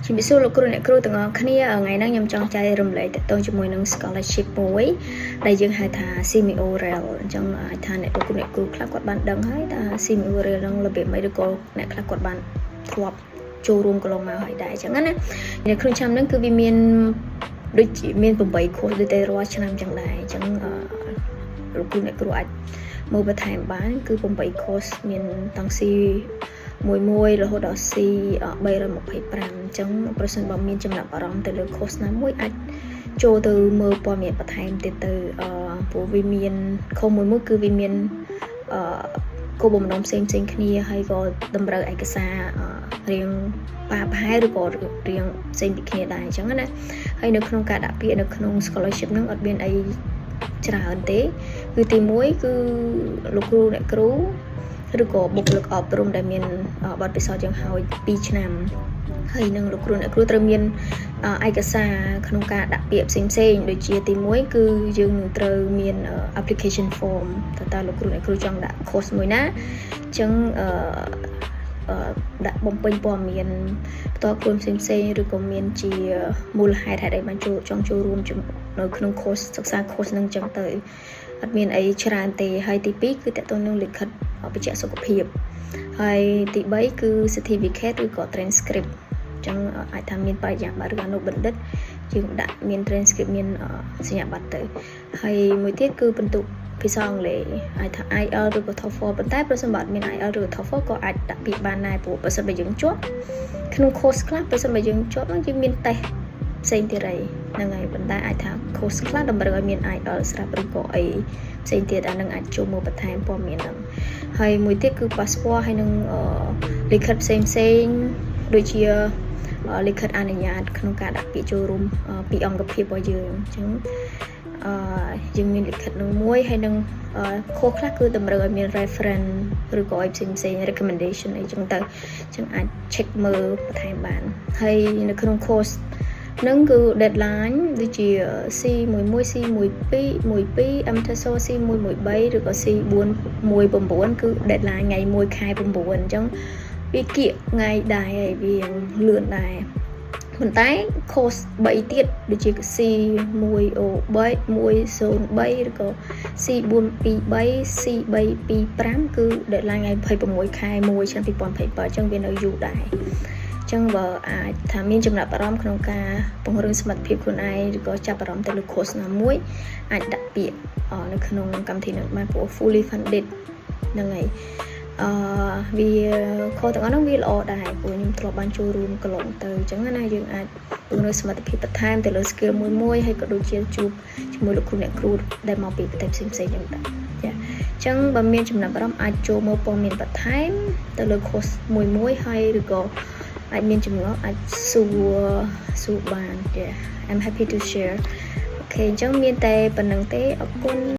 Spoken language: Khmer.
ជំរាបសួរលោកគ្រូអ្នកគ្រូទាំងអស់គ្នាថ្ងៃនេះខ្ញុំចង់ចែករំលែកតទៅជាមួយនឹង scholarship មួយដែលយើងហៅថា SEAMEO REL។ អញ្ចឹងអាចថាអ្នកលោកគ្រូអ្នកគ្រូខ្លះគាត់បានដឹងហើយថា SEAMEO REL នឹងរបៀបម៉េចឬក៏អ្នកខ្លះគាត់បានធ្លាប់ចូលរួមកន្លងមកហើយដែរអញ្ចឹងណានៅក្នុងឆ្នាំហ្នឹងគឺវាមានដូចជាមាន8 course ដូចតែរាល់ឆ្នាំអញ្ចឹងដែរអញ្ចឹងលោកគ្រូអ្នកគ្រូអាចមើលបន្ថែមបានគឺ8 course មានតាំង C 11រហូតដល់ C 325អញ្ចឹងប្រសិនបើមានចំណាប់អារម្មណ៍ទៅលើ course ណាមួយអាចចូលទៅមើលព័ត៌មានបន្ថែមទៀតទៅអឺព្រោះវាមាន course មួយមួយគឺវាមានអឺគោលបំណងផ្សេងផ្សេងគ្នាហើយក៏តម្រូវឯកសាររៀងប៉ាប្រហែលឬក៏រៀងផ្សេងពីគ្នាដែរអញ្ចឹងណាហើយនៅក្នុងការដាក់ពាក្យនៅក្នុង scholarship ហ្នឹងអត់មានអីច្រើនទេគឺទី1គឺលោកគ្រូអ្នកគ្រូឬក៏បុគ្គលិកអប់រំដែលមានបទពិសោធន៍យ៉ាងហោច2ឆ្នាំហើយនឹងលោកគ្រូអ្នកគ្រូត្រូវមានឯកសារក្នុងការដាក់ពាក្យផ្សេងផ្សេងដូចជាទី1គឺយើងនឹងត្រូវមាន application form តើតើលោកគ្រូអ្នកគ្រូចង់ដាក់ course មួយណាអញ្ចឹងអឺដាក់បំពេញព័ត៌មានផ្ទាល់ខ្លួនផ្សេងផ្សេងឬក៏មានជាមូលហេតុហេតុអីបានចូលចង់ចូលរួមនៅក្នុង course សិក្សា course នឹងអញ្ចឹងទៅអត់មានអីច្រើនទេហើយទី2គឺតកតងនឹងលិខិតបញ្ជាក់សុខភាពហើយទី3គឺ certificate ឬក៏ transcript អញ្ចឹងអាចថាមានបរិញ្ញាបត្រឬអនុបណ្ឌិតយើងដាក់មាន transcript មានសញ្ញាបត្រទៅហើយមួយទៀតគឺពិន្ទុភាសាអង់គ្លេសអាចថា IELTS ឬក៏ TOEFL ប៉ុន្តែប្រសិនបើអត់មាន IELTS ឬក៏ TOEFL ក៏អាចដាក់ពាក្យបានដែរព្រោះប្រសិនបើយើងជាប់ក្នុង course ខ្លះប្រសិនបើយើងជាប់យើងមានតេស្តផ្សេងទៀតហើយហ្នឹងហើយប៉ុន្តែអាចថា course ខ្លះតម្រូវឲ្យមាន IELTS ស្រាប់ឬក៏អីផ្សេងទៀតអានឹងអាចចូលមកបន្ថែមព័ត៌មានហ្នឹងហើយមួយទៀតគឺ passport ហើយនឹងលិខិតផ្សេងផ្សេងដូចជា លិខិតអនុញ្ញាតក្នុងការដាក់ពាក្យចូលរួមពីអង្គភាពរបស់យើងអញ្ចឹងអឺយើងមានលិខិតនឹងមួយហើយនឹង course ខ្លះគឺតម្រូវឲ្យមាន reference ឬក៏អីផ្សេងផ្សេង recommendation អីចឹងទៅអញ្ចឹងអាច check មើលបន្ថែមបានហើយនៅក្នុង course នឹងគឺ deadline ដូចជា C11 C12 12 MTESOL C113 ឬក៏ C419 គឺ deadline ថ្ងៃ1ខែ9អញ្ចឹងវាគៀកថ្ងៃដែរហើយវាលឿនដែរប៉ុន្តែ course 3ទៀតដូចជា C103 103ឬក៏ C423 C325 គឺ deadline ថ្ងៃ26ខែ1ឆ្នាំ2027អញ្ចឹងវានៅយូរដែរអញ្ចឹងបើអាចថាមានចំណាប់អារម្មណ៍ក្នុងការពង្រឹងសមត្ថភាពខ្លួនឯងឬក៏ចាប់អារម្មណ៍ទៅលើ course ណាមួយអាចដាក់ពាក្យនៅក្នុងកម្មវិធីនឹងបានព្រោះ fully funded ហ្នឹងហើយអឺវាខុសទាំងអស់ហ្នឹងវាល្អដែរព្រោះខ្ញុំធ្លាប់បានចូលរួមកន្លងទៅអញ្ចឹងណាយើងអាចពង្រឹងសមត្ថភាពបន្ថែមទៅលើ skill មួយមួយហើយក៏ដូចជាជួបជាមួយលោកគ្រូអ្នកគ្រូដែលមកពីប្រទេសផ្សេងផ្សេងអញ្ចឹងដែរចាអញ្ចឹងបើមានចំណាប់អារម្មណ៍អាចចូលមើលព័ត៌មានបន្ថែមទៅលើ course មួយមួយហើយឬក៏អាចមានចម្ងល់អាចសួរសួរបាន។ Yeah, I'm happy to share. Okay អញ្ចឹងមានតែប៉ុណ្ណឹងទេអរគុណ។